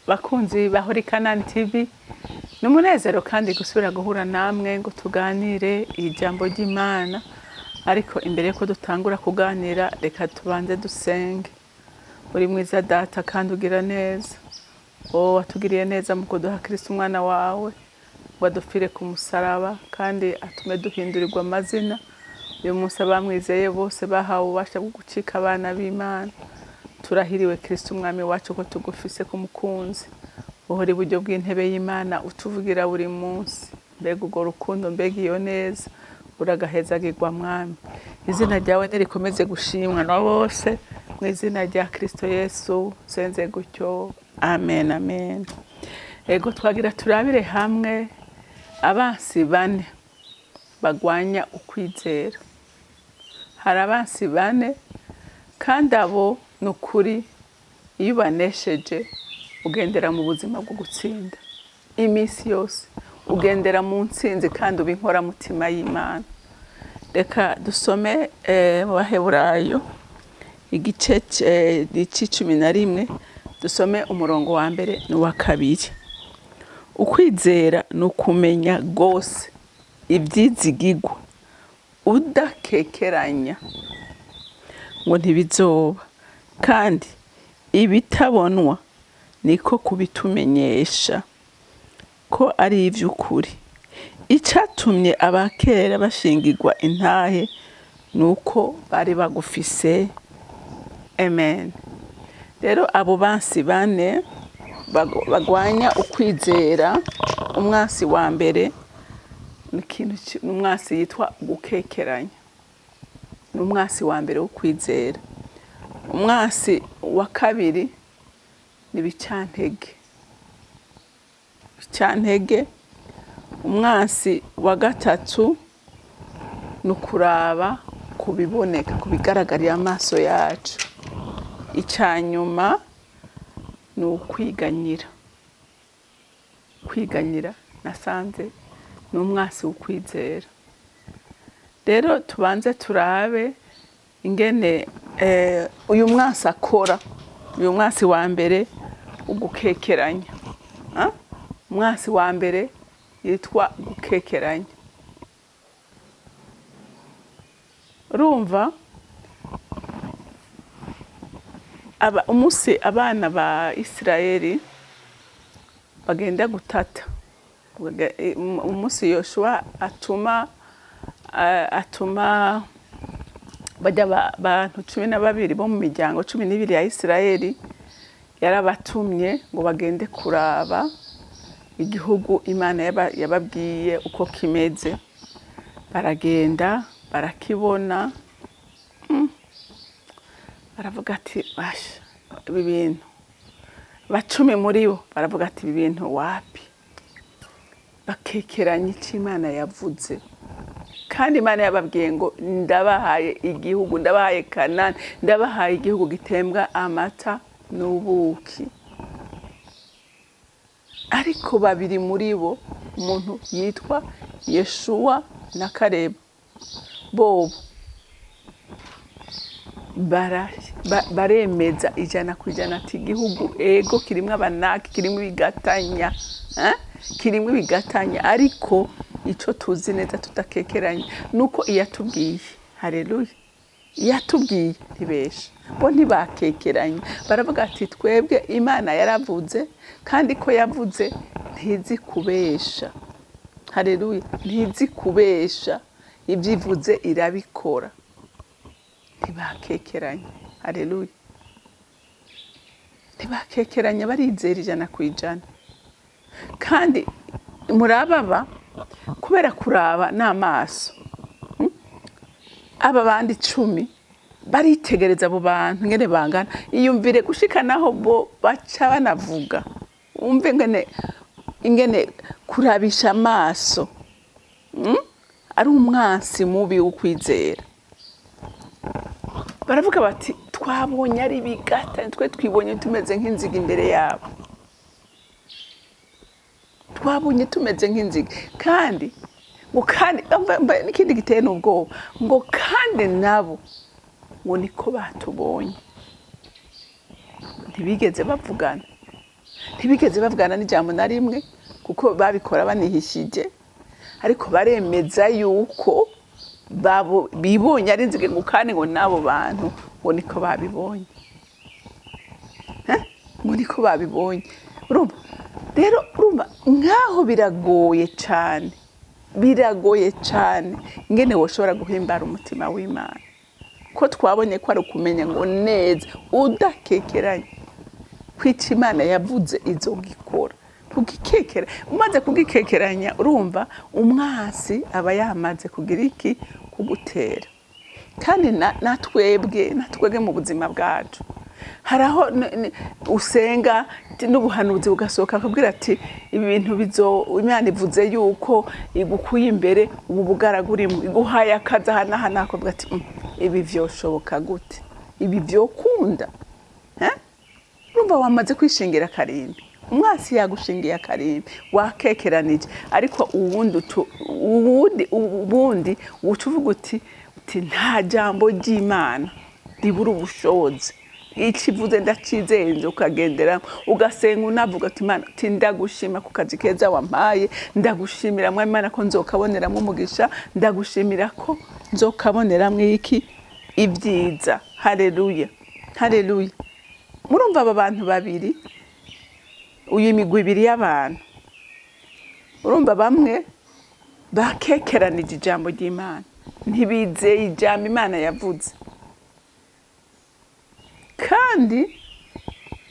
Bakunzi ba Holy Canaan TV, ni umunezero kandi gusubira guhura namwe ngo tuganire ijambo ry'Imana. Ariko imbere yuko dutangura kuganira, reka tubanze dusenge. Uri mwiza Data kandi ugira neza. Wowe watugiriye neza mu kuduha Kristo umwana wawe ngo adupfire ku musaraba kandi atume duhindurirwa amazina. Uyu munsi abamwizeye bose bahawe ububasha bwo gucika abana b'Imana. Turahiriwe Kristo umwami wacu ko tugufise ku mukunzi uhora iburyo bw'intebe y'Imana utuvugira buri munsi. Mbega urwo rukundo, mbega iyo neza, uragahezagirwa mwami. Izina ryawe nirikomeze gushimwa na bose, mu izina rya Kristo Yesu senze gutyo, amen, amen. Ego, twagira turabire hamwe abansi bane bagwanya ukwizera. Hari abansi bane kandi abo ni ukuri, iyo ubanesheje ugendera mu buzima bwo gutsinda iminsi yose, ugendera mu ntsinzi kandi uba inkoramutima y'Imana. Reka dusome mu Baheburayo igice c'11, dusome umurongo wa mbere n'uwa kabiri. Ukwizera ni ukumenya rwose ivyizigigwa udakekeranya ngo ntibizoba, kandi ibitabonwa niko kubitumenyesha ko ari ivy'ukuri. Icatumye abakera bashingirwa intahe nuko bari bagufise. Amen. Rero abo bansi bane bagwanya ukwizera, umwansi wa mbere ni umwansi yitwa gukekeranya. Ni umwansi wa mbere wo kwizera. Umwansi wa kabiri ni ibicantege. Ibicantege. Umwansi wa gatatu ni ukuraba ku biboneka, ku bigaragarira amaso yacu. Ica nyuma ni ukwiganyira. Kwiganyira nasanze ni umwansi w'ukwizera. Rero tubanze turabe ingene uyu mwansi akora. Uyu mwansi wa mbere ugukekeranya. Umwansi wa mbere yitwa gukekeranya. Urumva umunsi abana ba Isirayeli bagenda gutata, umunsi Yoshua atuma bajya bantu 12 bo mu miryango 12 ya Isirayeli, yarabatumye ngo bagende kuraba igihugu Imana yababwiye uko kimeze. Baragenda barakibona, baravuga ati basha ibi bintu. 10 muri bo baravuga ati ibi bintu wapi, bakekeranya icyo Imana yavuze. Kandi Imana yababwiye ngo ndabahaye igihugu, ndabahaye Kanani, ndabahaye igihugu gitembwa amata n'ubuki. Ariko 2 muri bo, umuntu yitwa Yeshuwa na Kalebu, bobo baremeza 100% ati igihugu ego kirimwo abanaki, kirimwo ibigatanya, Kirimwo ibigatanya, ariko ico tuzi neza tudakekeranya nuko iyatubwiye, haleluya, iyatubwiye ntibesha. Bo ntibakekeranye, baravuga ati twebwe Imana yaravuze, kandi ko yavuze ntizi kubesha, haleluya, ntizi kubesha, ibyivuze irabikora. Ntibakekeranye, haleluya, ntibakekeranye, barizera 100%. Kandi murababa kubera kuraba n'amaso, Aba bandi 10 baritegereza abo bantu ngene bangana, iyumvire gushika naho bo baca banavuga, umve ingene kurabisha amaso, Ari umwansi mubi w'ukwizera. Baravuga bati twabonye ari bigata, twe twibonye tumeze nk'inziga imbere yabo, twabonye tumeze nk'inziga. Kandi ngo kandi n'ikindi giteye n'ubwoba, ngo kandi nabo ngo niko batubonye. Ntibigeze bavugana, Ntibigeze bavugana n'ijambo na rimwe, kuko babikora banihishije, ariko baremeza yuko bibonye ari inzige, ngo kandi ngo n'abo bantu ngo niko babibonye. Ngo niko babibonye. Urumva rero, urumva nkaho biragoye cyane, biragoye cyane ingene woshobora guhimbara umutima w'Imana, ko twabonye ko ari ukumenya ngo neza udakekeranye kwica Imana yavuze izogikora. Ntugikekera. Umaze kugikekeranya, urumva umwasi aba yamaze kugira iki? Kugutera. Kandi natwebwe mu buzima bwacu hari aho usenga n'ubuhanuzi bugasohoka, akabwira ati ibi bintu bizo, Imana ivuze yuko igukuye imbere, ubu bugaragu urimo, iguhaye akazi aha n'aha n'aha, akavuga ati: Ibi vyoshoboka gute? Ibi vyokunda?" Eh? Urumva wamaze kwishingira akarimbi, umwasi yagushingiye akarimbi, wakekeranije. Ariko ubundi uca uvuga uti nta jambo ry'Imana ribura ubushobozi, ikivuze ndacizenze. Ukagendera, ugasenga, unavuga ati: "Imana," uti, "ndagushima ku kazi keza wampaye, ndagushimira mwa Imana ko nzokaboneramwo umugisha, ndagushimira ko nzokaboneramwo iki? Ibyiza." Haleluya, haleluya. Murumva aba bantu babiri, uyu migwi ibiri y'abantu, urumva bamwe bakekeranije ijambo ry'Imana, ntibizeye ijambo Imana yavuze, kandi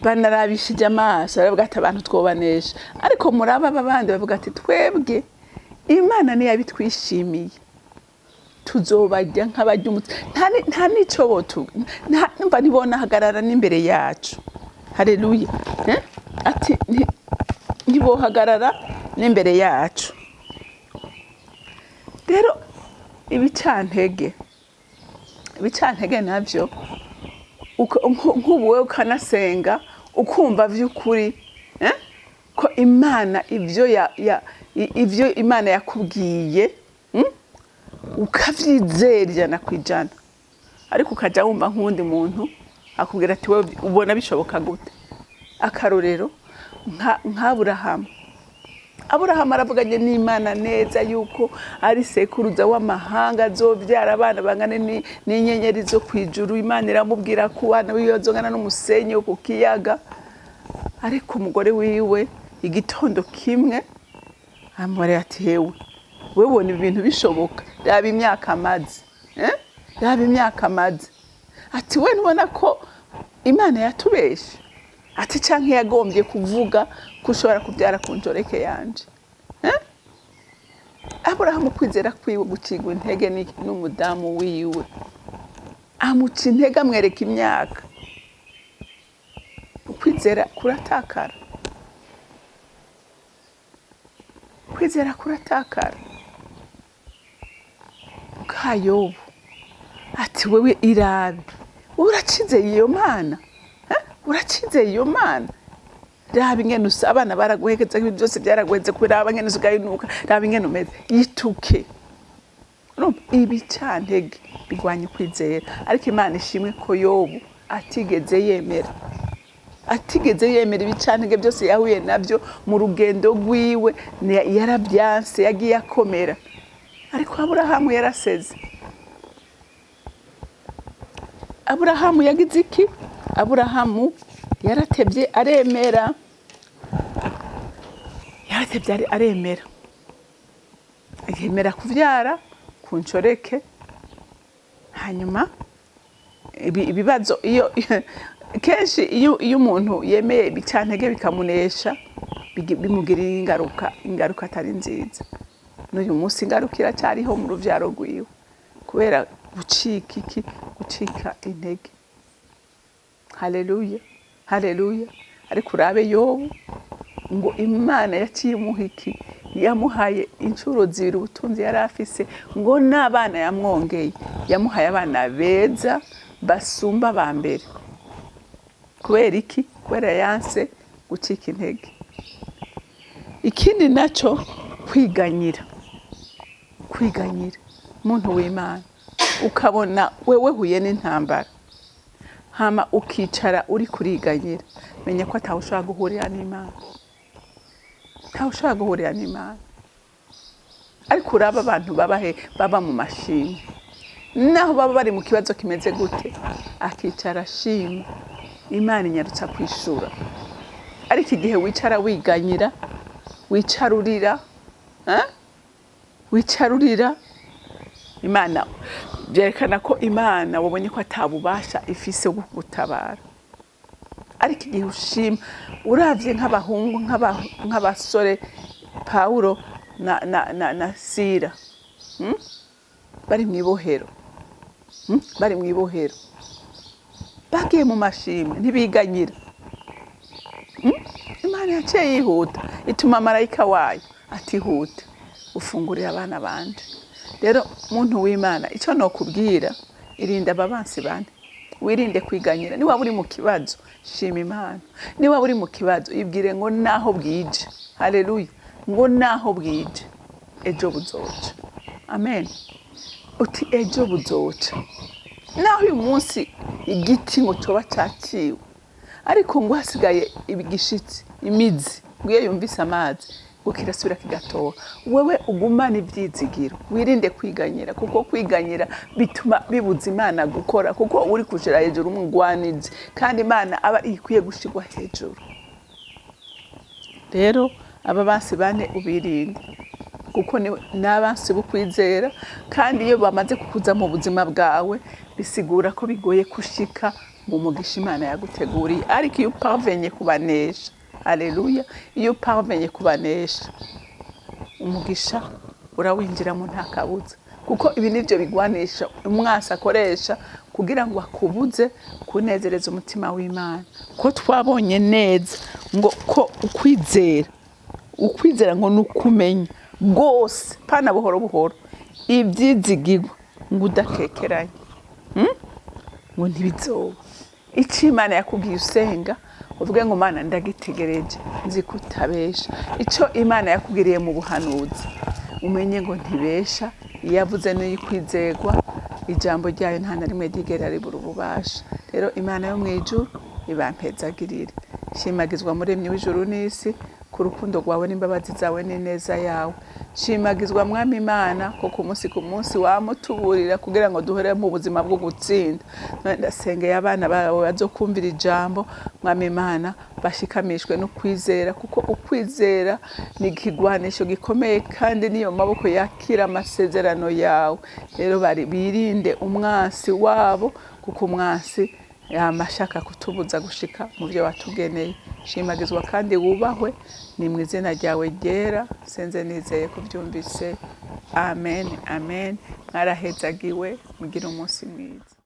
banarabishije amaso, baravuga ati abantu twobanesha. Ariko muraba aba bandi bavuga ati twebwe Imana niyo yabitwishimiye, tuzobarya nk'abarya umutsi, nta n'ico botu numva ntibonahagarara n'imbere yacu. Haleluya. Eh? Ati ntibohagarara n'imbere yacu. Rero ibicantege navyo, nk'ubu wewe ukanasenga, ukumva vy'ukuri, eh? Ko Imana ivyo Imana yakubwiye, Ukavyizera 100%, ariko ukaja wumva nk'uwundi muntu akubwira ati wewe ubona bishoboka gute? Akarorero nk'Aburahamu. Aburahamu aravuganye n'Imana neza yuko ari sekuruza w'amahanga, azovyara abana bangane n'inyenyeri zo kw'ijuru. Imana iramubwira ko abana biwe bazongana n'umusenyi wo ku kiyaga. Ariko umugore wiwe igitondo kimwe amubwira ati hewe, wewe ubona ibintu bishoboka? Raba imyaka amaze, eh? Raba imyaka amaze. Ati we ntubona ko Imana yatubeshe? Ati canke yagombye kuvuga ko ushobora kubyara ku njoreke yanje, eh? Aburahamu kwizera kwiwe gucigwa intege n'umudamu wiwe, amuca intege, amwereka imyaka, ukwizera kuratakara, ukwizera kuratakara. Bwa Yobu ati wewe irabe, uracizeye iyo Mana? Eh? Uracizeye iyo Mana? Raba ingene usa, abana baraguhekeza, ibintu byose byaraguheze, kubera raba ingene usigaye unuka, raba ingene umeze, yituke. Urumva ibicantege bigwanya ukwizera. Ariko Imana ishimwe ko Yobu atigeze yemera, atigeze yemera ibicantege byose yahuye nabyo mu rugendo rwiwe, yarabyanse, yagiye akomera. Ariko Aburahamu yaraseze. Aburahamu yagize iki? Aburahamu yaratevye aremera, yaratevye aremera, yemera kuvyara ku nshoreke. Hanyuma ibibazo, iyo kenshi iyo umuntu yemeye ibicantege bikamunesha, bimugirira ingaruka, ingaruka atari nziza. N'uyu munsi ingaruka iracyariho mu ruvyaro rwiwe, kubera gucika iki? Gucika intege. Haleluya, haleluya. Ariko urabe Yobu, ngo Imana yaciye imuha iki? Yamuhaye inshuro zibiri ubutunzi yari afise, ngo n'abana yamwongeye, yamuhaye abana beza basumba ba mbere. Kubera iki? Kubera yanse gucika intege. Ikindi naco, kwiganyira. Kwiganyira, muntu w'Imana, ukabona wewe huye n'intambara. Hama ukicara uri kuriganyira, menya ko atawe ushobora guhurira n'Imana, ntawe ushobora guhurira n'Imana. Ariko uraba abantu baba he, baba mu mashimwe, naho baba bari mu kibazo kimeze gute, akicara ashima, Imana inyarutsa kwishura. Ariko igihe wicara wiganyira, wicara urira, eh? Wicara urira, Imana byerekana ko Imana wabonye ko atabubasha ifise bwo kugutabara. Ariko igihe ushima, uravye nk'abahungu, nk'abasore Pawulo na Sira, Bari mw'ibohero, Bari mw'ibohero, bagiye mu mashimwe, ntibiganyira. Imana yaciye yihuta, ituma marayika wayo atihuta ufungurira abana banje. Rero muntu w'Imana, icyo nokubwira, irinda ababansi bane, wirinde kwiganyira. Niba uri mu kibazo, shima Imana. Niba uri mu kibazo, ibwire ngo naho bwije, haleluya, ngo naho bwije ejo buzoca. Amen. Uti ejo buzoca. Naho uyu munsi igiti ngo coba caciwe, ariko ngo hasigaye igishitsi, imizi, ngo iyo yumvise amazi ngo kirasubira kigatoha. Wewe ugumane ivyizigiro, wirinde kwiganyira, kuko kwiganyira bituma bibuza Imana gukora, kuko uri kushira hejuru umugwanizi, kandi Imana aba ikwiye gushirwa hejuru. Rero aba bansi bane ubirinde, kuko n'abansi bukwizera, kandi iyo bamaze kukuza mu buzima bwawe bisigura ko bigoye kushika mu mugisha Imana yaguteguriye. Ariko iyo uparvenye kubanesha, haleluya, iyo uparvenye kubanesha, umugisha urawinjiramo nta kabuza, kuko ibi nivyo bigwanisha umwasi akoresha kugira ngo akubuze kunezereza umutima w'Imana. Ko twabonye neza ngo ko ukwizera ngo ni ukumenya rwose, pana buhoro buhoro, ibyizigirwa ngo udakekeranye, Ngo ntibizoba. Icyo Imana yakubwiye usenga, uvuge ngo Mana ndagitegereje, nzi ko utabesha. Icyo Imana yakubwiriye mu buhanuzi, umenye ngo ntibesha, iyo yavuze n'iyikwizegwa, ijambo ryayo nta na rimwe ryigera ribura ububasha. Rero Imana yo mu ijuru ibampezagirire. Shimagizwa muremyi w'ijuru n'isi, ku rukundo rwawe n'imbabazi zawe n'ineza yawe. Shimagizwa Mwami Imana, ko ku munsi ku munsi wamutuburira kugira ngo duhere mu buzima bwo gutsinda. None ndasengeye abana bawe bazokumvira ijambo, Mwami Imana, bashikamishwe no kwizera, kuko ukwizera ni ikigwanisho gikomeye, kandi niyo maboko yakira amasezerano yawe. Rero bari birinde umwansi wabo, kuko umwansi yamashaka kutubuza gushika mu byo watugeneye. Shimagizwa kandi wubahwe, ni mu izina ryawe ryera senze nizeye kubyumvise. Amen, amen. Mwarahezagiwe, mugire umunsi mwiza.